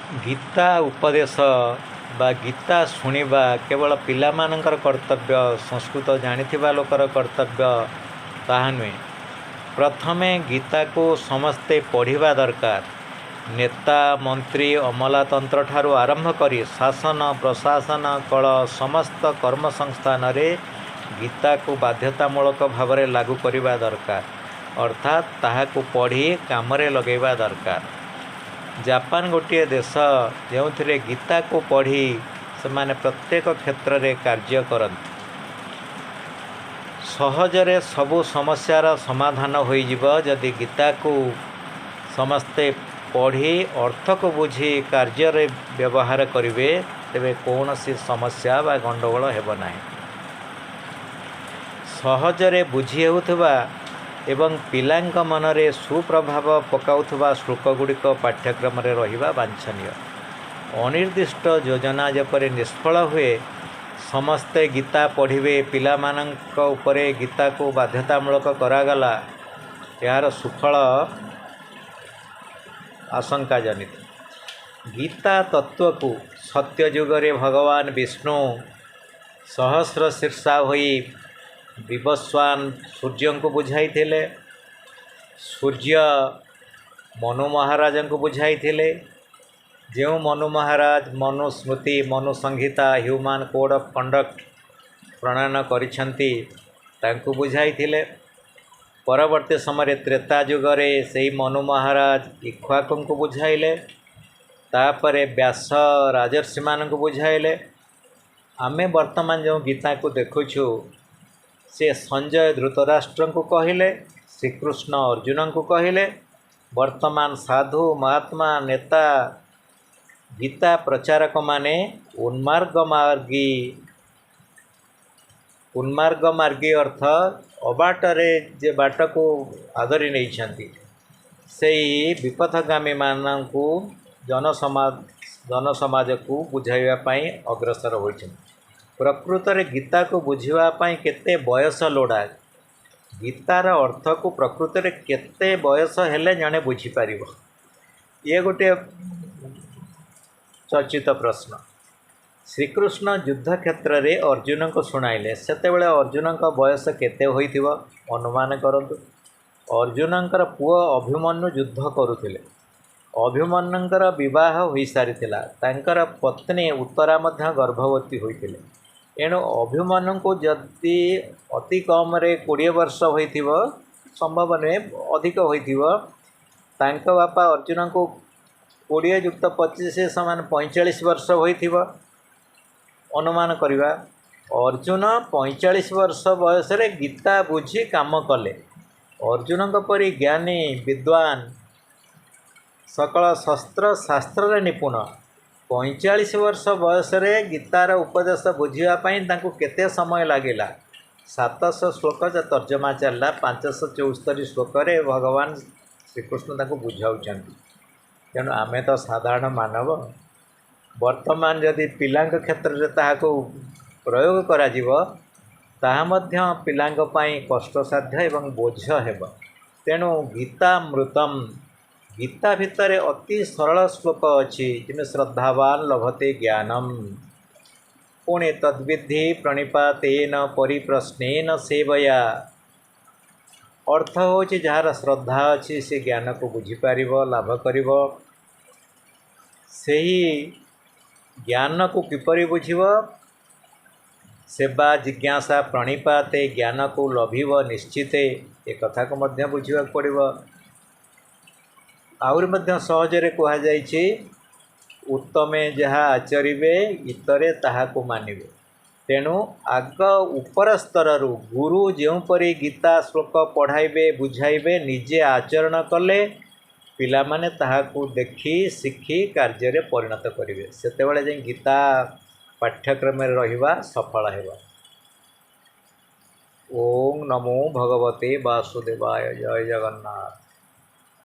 ଗୀତା ଉପଦେଶ ବା ଗୀତା ଶୁଣିବା କେବଳ ପିଲାମାନଙ୍କର କର୍ତ୍ତବ୍ୟ, ସଂସ୍କୃତ ଜାଣିଥିବା ଲୋକର କର୍ତ୍ତବ୍ୟ ତାହା ନୁହେଁ। ପ୍ରଥମେ ଗୀତାକୁ ସମସ୍ତେ ପଢ଼ିବା ଦରକାର। ନେତା, ମନ୍ତ୍ରୀ, ଅମଲାତନ୍ତ୍ର ଠାରୁ ଆରମ୍ଭ କରି ଶାସନ, ପ୍ରଶାସନ କଳ ସମସ୍ତ କର୍ମ ସଂସ୍ଥାନରେ ଗୀତାକୁ ବାଧ୍ୟତାମୂଳକ ଭାବରେ ଲାଗୁ କରିବା ଦରକାର, ଅର୍ଥାତ୍ ତାହାକୁ ପଢ଼ି କାମରେ ଲଗାଇବା ଦରକାର। ଜାପାନ ଗୋଟିଏ ଦେଶ ଯେଉଁଥିରେ ଗୀତାକୁ ପଢ଼ି ସେମାନେ ପ୍ରତ୍ୟେକ କ୍ଷେତ୍ରରେ କାର୍ଯ୍ୟ କରନ୍ତି। ସହଜରେ ସବୁ ସମସ୍ୟାର ସମାଧାନ ହୋଇଯିବ ଯଦି ଗୀତାକୁ ସମସ୍ତେ ପଢ଼ି ଅର୍ଥକୁ ବୁଝି କାର୍ଯ୍ୟରେ ବ୍ୟବହାର କରିବେ, ତେବେ କୌଣସି ସମସ୍ୟା ବା ଗଣ୍ଡଗୋଳ ହେବ ନାହିଁ। ସହଜରେ ବୁଝି ହେଉଥିବା ଏବଂ ପିଲାଙ୍କ ମନରେ ସୁପ୍ରଭାବ ପକାଉଥିବା ଶ୍ଳୋକ ଗୁଡ଼ିକ ପାଠ୍ୟକ୍ରମରେ ରହିବା ବାଞ୍ଛନୀୟ। ଅନିର୍ଦ୍ଦିଷ୍ଟ ଯୋଜନା ଯେପରି ନିଷ୍ଫଳ ହୁଏ, ସମସ୍ତେ ଗୀତା ପଢ଼ିବେ, ପିଲାମାନଙ୍କ ଉପରେ ଗୀତାକୁ ବାଧ୍ୟତାମୂଳକ କରାଗଲା, ଏହାର ସୁଫଳ ଆଶଙ୍କାଜନିତ। ଗୀତା ତତ୍ତ୍ୱକୁ ସତ୍ୟଯୁଗରେ ଭଗବାନ ବିଷ୍ଣୁ ସହସ୍ର ଶୀର୍ଷା ହୋଇ ବିବସ୍ୱାନ ସୂର୍ଯ୍ୟଙ୍କୁ ବୁଝାଇଥିଲେ, ସୂର୍ଯ୍ୟ ମନୁ ମହାରାଜଙ୍କୁ ବୁଝାଇଥିଲେ। ଯେଉଁ ମନୁ ମହାରାଜ ମନୁସ୍ମୃତି, ମନୁ ସଂହିତା, ହ୍ୟୁମାନ କୋଡ଼୍ ଅଫ୍ କଣ୍ଡକ୍ଟ ପ୍ରଣୟନ କରିଛନ୍ତି, ତାଙ୍କୁ ବୁଝାଇଥିଲେ। ପରବର୍ତ୍ତୀ ସମୟରେ ତ୍ରେତା ଯୁଗରେ ସେଇ ମନୁ ମହାରାଜ ଇକ୍ଷ୍ୱାକୁଙ୍କୁ ବୁଝାଇଲେ, ତାପରେ ବ୍ୟାସ ରାଜର୍ଷିମାନଙ୍କୁ ବୁଝାଇଲେ। ଆମେ ବର୍ତ୍ତମାନ ଯେଉଁ ଗୀତାକୁ ଦେଖୁଛୁ, ସେ ସଞ୍ଜୟ ଧୃତରାଷ୍ଟ୍ରଙ୍କୁ କହିଲେ, ଶ୍ରୀକୃଷ୍ଣ ଅର୍ଜୁନଙ୍କୁ କହିଲେ। ବର୍ତ୍ତମାନ ସାଧୁ, ମହାତ୍ମା, ନେତା, ଗୀତା ପ୍ରଚାରକମାନେ ଉନ୍ମାର୍ଗ ମାର୍ଗୀ, ଉନ୍ମାର୍ଗ ମାର୍ଗୀ ଅର୍ଥ ଅବାଟରେ ଯେ ବାଟକୁ ଆଦରି ନେଇଛନ୍ତି, ସେଇ ବିପଥଗାମୀମାନଙ୍କୁ ଜନସମାଜକୁ ବୁଝାଇବା ପାଇଁ ଅଗ୍ରସର ହୋଇଛନ୍ତି। ପ୍ରକୃତରେ ଗୀତାକୁ ବୁଝିବା ପାଇଁ କେତେ ବୟସ ଲୋଡ଼ା? ଗୀତାର ଅର୍ଥକୁ ପ୍ରକୃତରେ କେତେ ବୟସ ହେଲେ ଜଣେ ବୁଝିପାରିବ? ଇଏ ଗୋଟିଏ ଚର୍ଚ୍ଚିତ ପ୍ରଶ୍ନ। ଶ୍ରୀକୃଷ୍ଣ ଯୁଦ୍ଧ କ୍ଷେତ୍ରରେ ଅର୍ଜୁନଙ୍କୁ ଶୁଣାଇଲେ। ସେତେବେଳେ ଅର୍ଜୁନଙ୍କ ବୟସ କେତେ ହୋଇଥିବ ଅନୁମାନ କରନ୍ତୁ। ଅର୍ଜୁନଙ୍କର ପୁଅ ଅଭିମନ୍ୟୁ ଯୁଦ୍ଧ କରୁଥିଲେ। ଅଭିମନ୍ୟୁଙ୍କର ବିବାହ ହୋଇସାରିଥିଲା। ତାଙ୍କର ପତ୍ନୀ ଉତ୍ତରା ମଧ୍ୟ ଗର୍ଭବତୀ ହୋଇଥିଲେ। ଏଣୁ ଅଭିମନ୍ୟୁଙ୍କୁ ଯଦି ଅତି କମରେ 20 ବର୍ଷ ହୋଇଥିବ, ସମ୍ଭବ ନୁହେଁ, ଅଧିକ ହୋଇଥିବ। ତାଙ୍କ ବାପା ଅର୍ଜୁନଙ୍କୁ 20 ଯୁକ୍ତ 25 ସମାନ 45 ବର୍ଷ ହୋଇଥିବ ଅନୁମାନ କରିବା। ଅର୍ଜୁନ 45 ବର୍ଷ ବୟସରେ ଗୀତା ବୁଝି କାମ କଲେ। ଅର୍ଜୁନଙ୍କ ପରି ଜ୍ଞାନୀ, ବିଦ୍ୱାନ, ସକଳ ଶସ୍ତ୍ର ଶାସ୍ତ୍ରରେ ନିପୁଣ, 45 ବର୍ଷ ବୟସରେ ଗୀତାର ଉପଦେଶ ବୁଝିବା ପାଇଁ ତାଙ୍କୁ କେତେ ସମୟ ଲାଗିଲା? 700 ଶ୍ଲୋକ ତର୍ଜମା ଚାଲିଲା, 574 ଶ୍ଲୋକରେ ଭଗବାନ ଶ୍ରୀକୃଷ୍ଣ ତାଙ୍କୁ ବୁଝାଉଛନ୍ତି। ତେଣୁ ଆମେ ତ ସାଧାରଣ ମାନବ। ବର୍ତ୍ତମାନ ଯଦି ପିଲାଙ୍କ କ୍ଷେତ୍ରରେ ତାହାକୁ ପ୍ରୟୋଗ କରାଯିବ, ତାହା ମଧ୍ୟ ପିଲାଙ୍କ ପାଇଁ କଷ୍ଟସାଧ୍ୟ ଏବଂ ବୋଝ ହେବ। ତେଣୁ ଗୀତାମୃତମ୍, ଗୀତା ଭିତରେ ଅତି ସରଳ ଶ୍ଲୋକ ଅଛି, ଯେମିତି ଶ୍ରଦ୍ଧାବାନ ଲଭତେ ଜ୍ଞାନମ୍, ପୁଣି ତଦ୍ବିଧି ପ୍ରଣିପାତେନ ପରିପ୍ରଶ୍ନେନ ସେବୟା। ଅର୍ଥ ହେଉଛି ଯାହାର ଶ୍ରଦ୍ଧା ଅଛି ସେ ଜ୍ଞାନକୁ ବୁଝିପାରିବ, ଲାଭ କରିବ। ସେହି ଜ୍ଞାନକୁ କିପରି ବୁଝିବ? ସେବା ଜିଜ୍ଞାସା ପ୍ରଣିପାତେ ଜ୍ଞାନକୁ ଲଭିବ ନିଶ୍ଚିତେ, ଏ କଥାକୁ ମଧ୍ୟ ବୁଝିବାକୁ ପଡ଼ିବ। ଆହୁରି ମଧ୍ୟ ସହଜରେ କୁହାଯାଇଛି, ଉତ୍ତମେ ଯାହା ଆଚରିବେ ଇତରେ ତାହାକୁ ମାନିବେ। ତେଣୁ ଆଗ ଉପର ସ୍ତରରୁ ଗୁରୁ ଯେଉଁପରି ଗୀତା ଶ୍ଲୋକ ପଢ଼ାଇବେ, ବୁଝାଇବେ, ନିଜେ ଆଚରଣ କଲେ ପିଲାମାନେ ତାହାକୁ ଦେଖି ଶିଖି କାର୍ଯ୍ୟରେ ପରିଣତ କରିବେ। ସେତେବେଳେ ଯାଇ ଗୀତା ପାଠ୍ୟକ୍ରମରେ ରହିବା ସଫଳ ହେବ। ଓଁ ନମୋ ଭଗବତେ ବାସୁଦେବାୟ। ଜୟ ଜଗନ୍ନାଥ।